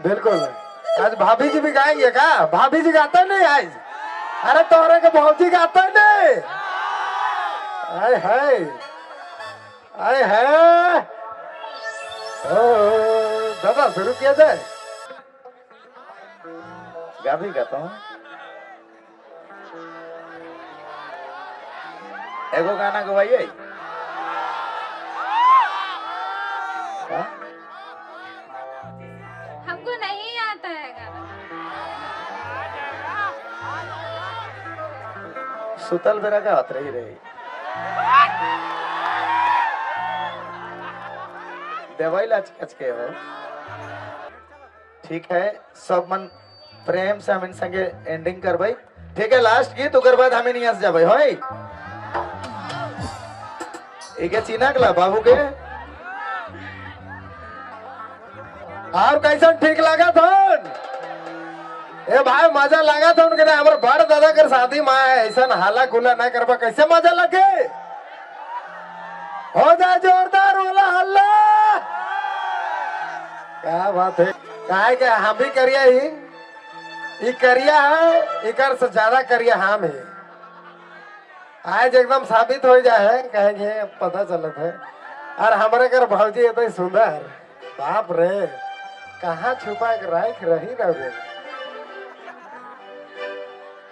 बिल्कुल आज भाभी जी भी गाएंगे का? भाभी जी गाता नहीं आज? अरे तोहरे के भौजी गाता नहीं? आय हाय आय हाय। ओ दादा शुरू किया जाए। गा भी गाता हूँ। एगो गाना गवाइए। हमको नहीं आता है गाना। सुतल बेरा गावत रही रही देवई लचकच के हो। ठीक है, सब मन प्रेम से हम इन संगे एंडिंग करबै। ठीक है, लास्ट गीत ओकर बाद हम यहाँ से जाबै। होय एके चिनाकला बाबू के और कैसन ठीक लगा थन? ए भाई मजा लगा था उनके ना। हमारे बड़ दादा कर शादी में ऐसा हाला गुला ना करबा कैसे मजा लगे? हो जाए जोरदार वाला हल्ला। क्या बात है। काहे के हम भी करिया ही ई करिया है, इकर से ज्यादा करिया हम है। आज एकदम साबित हो जाए है, कहेंगे पता चलत है। और हमारे घर भौजी इतनी सुंदर, बाप रे कहाँ छुपा के राख रही रहे।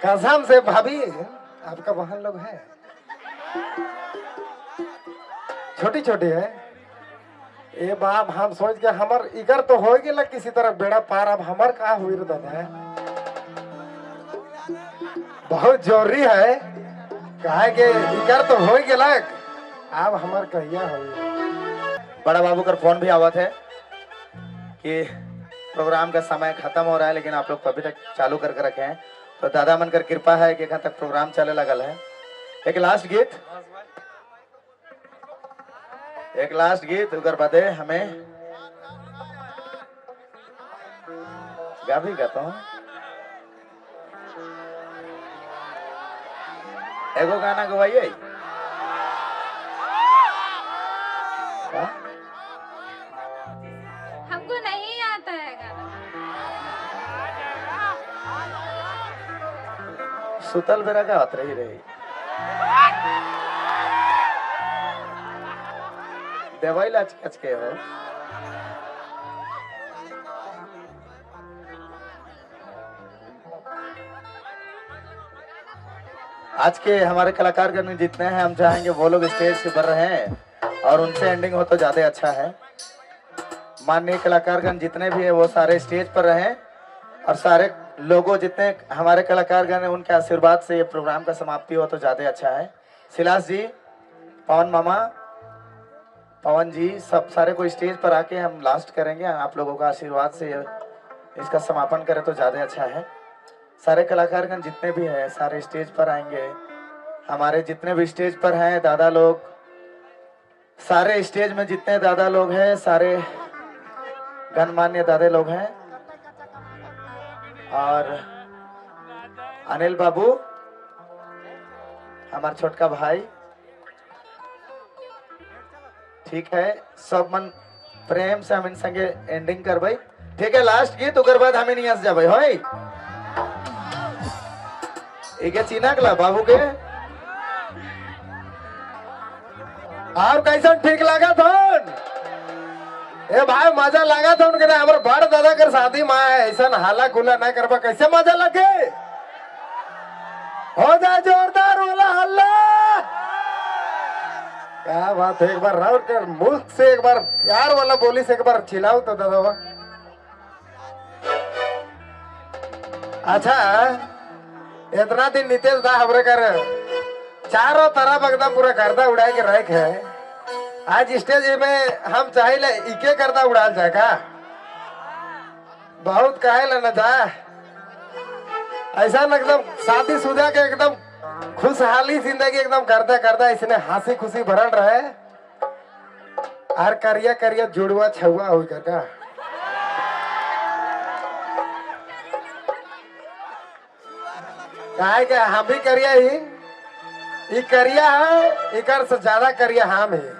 कसम से भाभी आपका बहन लोग है, छोटी छोटी है। ए बाप हम सोच के हमर इकर तो हो गया किसी तरह बेड़ा पार, अब हमर का हुई रे दादा। बहुत जरूरी है काहे के इकर तो हो गया, अब हमर कहिया हो। बड़ा बाबू का फोन भी आवत है कि प्रोग्राम का समय खत्म हो रहा है, लेकिन आप लोग अभी तक चालू करके रखे हैं। तो दादा मन कर कृपा है कि तक प्रोग्राम चले लगल है। एक लास्ट गीत, एक लास्ट गीत उकर बादे हमें गा भी गाता हूँ। एगो गाना गवाइए। हमको नहीं आता है गाना। सुतल बेरा गावत रही रही देवई लचकच के हो। आज के हमारे कलाकार गण जितने हैं, हम चाहेंगे वो लोग स्टेज से बढ़ रहे हैं और उनसे एंडिंग हो तो ज्यादा अच्छा है। माननीय कलाकारगण जितने भी है वो सारे स्टेज पर रहें और सारे लोगों जितने हमारे कलाकारगण हैं उनके आशीर्वाद से ये प्रोग्राम का समाप्ति हो तो ज्यादा अच्छा है। सिलास जी, पवन मामा, पवन जी, सब सारे को स्टेज पर आके हम लास्ट करेंगे। आप लोगों का आशीर्वाद से इसका समापन करें तो ज्यादा अच्छा है। सारे कलाकारगण जितने भी हैं सारे स्टेज पर आएंगे। हमारे जितने भी स्टेज पर हैं दादा लोग, सारे स्टेज में जितने दादा लोग हैं सारे गणमान्य दादे लोग हैं। और अनिल बाबू हमारे छोटका भाई, ठीक है, सब मन प्रेम से हम इन संगे एंडिंग करबै। ठीक है, लास्ट गीत ओकर बाद हम यहाँ से जाबै। होय एके चिनाकला बाबू के और कैसन ठीक लगा थन? ए भाई मजा लगा था उनके ना। हमारे बड़ दादा कर शादी में ऐसा हाला गुला ना करबा कैसे मजा लगे? हो जाए जोरदार वाला हल्ला। क्या बात है। एक बार राउर कर मुख से एक बार प्यार वाला बोली से एक बार चिल्लाओ तो दादा। अच्छा इतना दिन नितेश दा हमरे कर चारों तरफ एकदम पूरा गर्दा उड़ा के रख है। आज स्टेज में हम चाहे इके गर्दा उड़ाल जाए का बहुत कहे ना जा। ऐसा एकदम शादी शुदा के एकदम खुशहाली जिंदगी एकदम करता करता इसने हंसी खुशी भरल रहे और करिया करिया जुड़वा छुआ हो कर का। काहे के हम भी करिया ही ई करिया है, इकर से ज्यादा करिया हम है।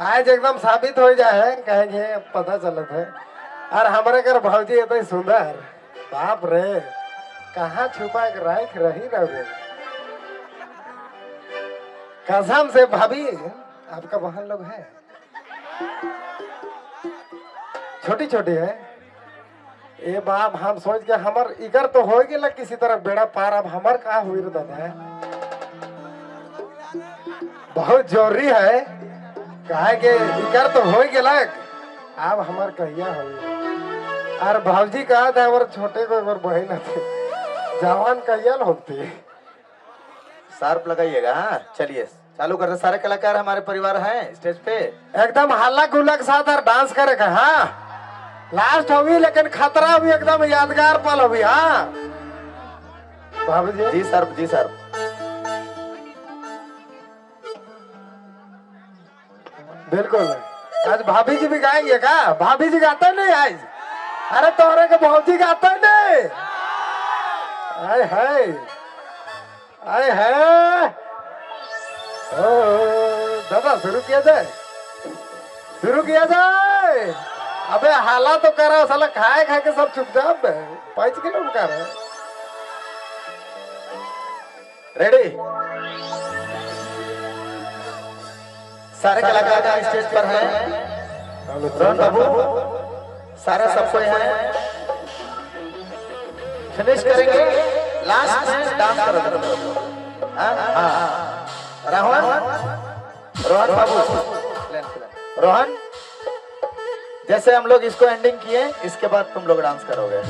आज एकदम साबित हो जाए है, कहेंगे पता चलत है। और हमारे घर भौजी इतने सुंदर, बाप रे कहाँ छुपा के राख रही रहे। कसम से भाभी आपका बहन लोग है, छोटी छोटी है। ए बाप हम सोच के हमर इगर तो हो गेला किसी तरह बेड़ा पार, अब हमर का हुई रे दादा। बहुत जरूरी है काहे के इगर तो हो गेला, अब हमर कहिया हुई। और भाजी कहा था और छोटे को एक बहन थे जवान कहिया होती। शार्प लगाइएगा। हाँ चलिए चालू करते। सारे कलाकार हमारे परिवार हैं स्टेज पे, एकदम हल्ला गुल्ला के साथ और डांस करेगा। हाँ लास्ट हुई लेकिन खतरा हुई, एकदम यादगार पल हुई। हाँ बाबूजी जी सर, जी सर। बिल्कुल आज भाभी जी भी गाएंगे का? भाभी जी गाते नहीं आज? अरे तोरे के भौजी गाते नहीं। आय हाय आय हाय। ओ दादा शुरू किया जाए, शुरू किया जाए। अबे हाला तो करा साला, खाए खाए के सब चुपचाप 5 किलो कर रहे। रेडी? सारे कलाकार स्टेज पर हैं। रोहन बाबू सारा सबको हैं, फिनिश करेंगे लास्ट में डांस करो। हाँ रोहन, रोहन बाबू, रोहन जैसे हम लोग इसको एंडिंग किए इसके बाद तुम लोग डांस करोगे,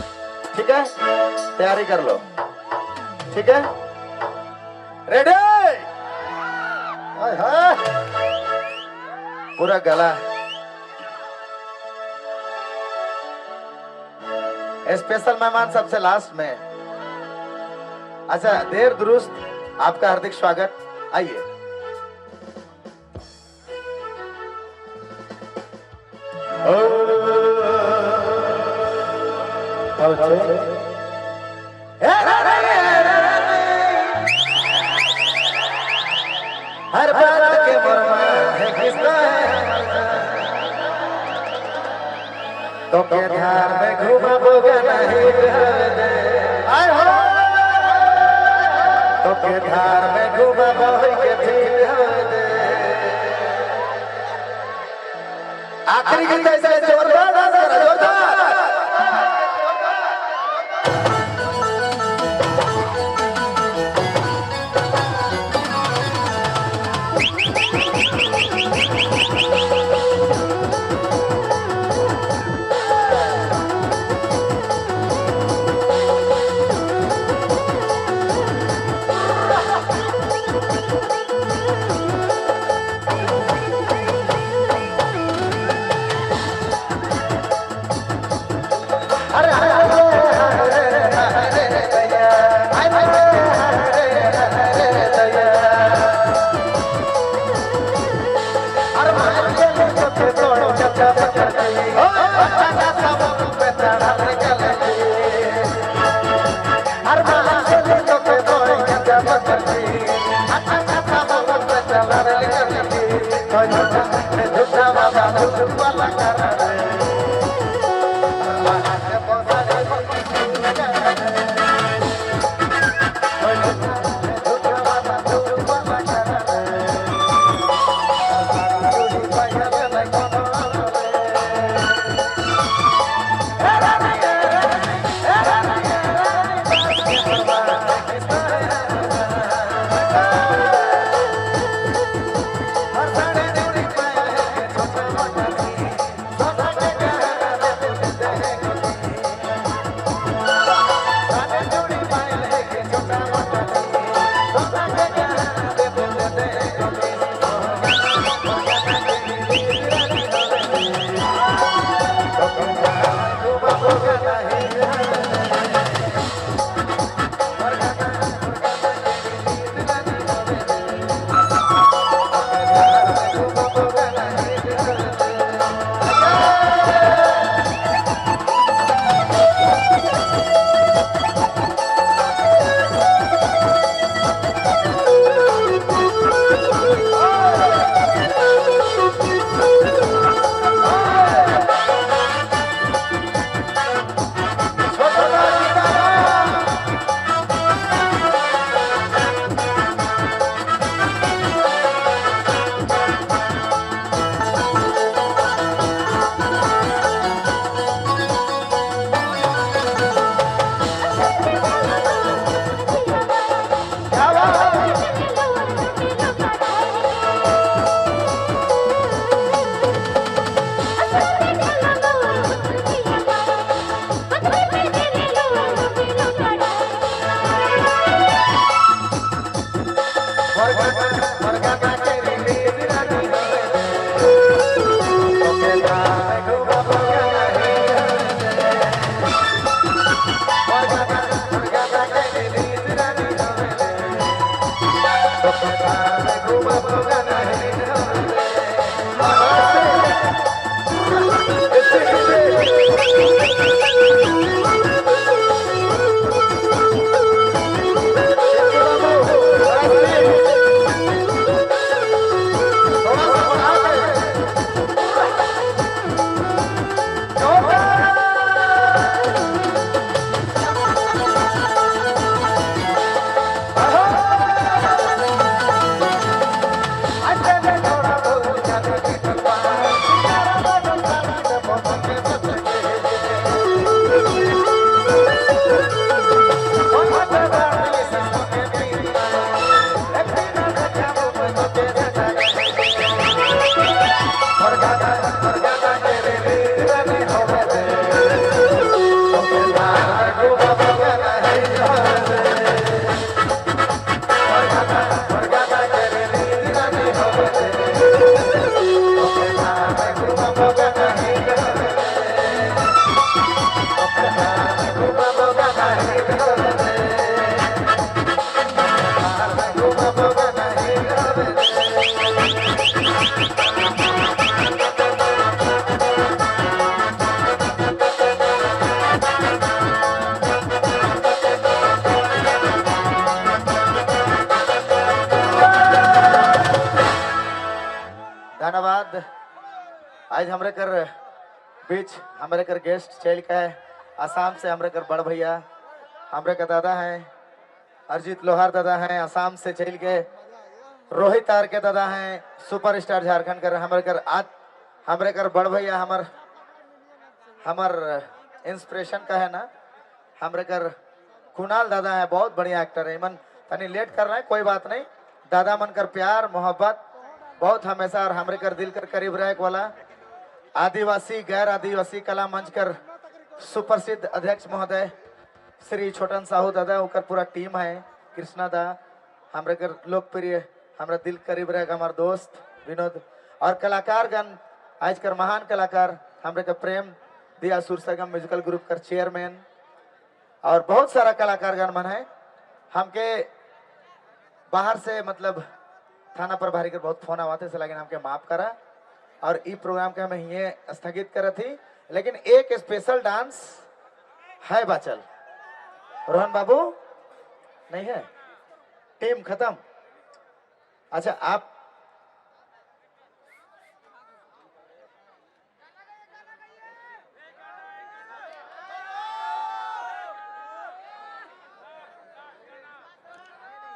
ठीक है? तैयारी कर लो, ठीक है? रेडी? पूरा गला। स्पेशल मेहमान सबसे लास्ट में। अच्छा देर दुरुस्त आपका हार्दिक स्वागत। आइए हर बात के मरमा है किसका है, तो के धार में घुमा बोगा नहीं आए हो, तो के धार में घुमा बोगा के फिर दे। आखिरी गीत ऐसा जोरदार डांस करो, जोरदार। Hey! आज हमरे कर बीच हमरे कर गेस्ट चल के आसाम से हमरे कर बड़ भैया, हमरे का दादा हैं, अरिजीत लोहार दादा हैं आसाम से चल के, रोहित आर के दादा हैं, सुपरस्टार झारखंड कर हमरे कर आज हमरे कर बड़ भैया, हमर हमर इंस्पिरेशन का है ना, हमरे कर कुणाल दादा है, बहुत बढ़िया एक्टर है। मन तनी लेट कर रहे हैं, कोई बात नहीं। दादा मन कर प्यार मोहब्बत बहुत हमेशा और हमरे कर दिल कर करीब रहे वाला आदिवासी गैर आदिवासी कला मंच कर सुप्रसिद्ध अध्यक्ष महोदय श्री छोटन साहू दादा, उकर पूरा टीम है, कृष्णा दा, हमरे कर लोकप्रिय, हमरा दिल करीब रहे हमार दोस्त विनोद और कलाकार गण, आज कर महान कलाकार हमरे का प्रेम दिया सुरसगम म्यूजिकल ग्रुप कर चेयरमैन और बहुत सारा कलाकार गण मन है। हमके बाहर से मतलब थाना प्रभारी के बहुत फोन आवाते से, लेकिन हमके माफ करा और ई प्रोग्राम के हमें ये स्थगित करा थी, लेकिन एक स्पेशल डांस है बाचल। रोहन बाबू नहीं है, टीम खत्म। अच्छा, आप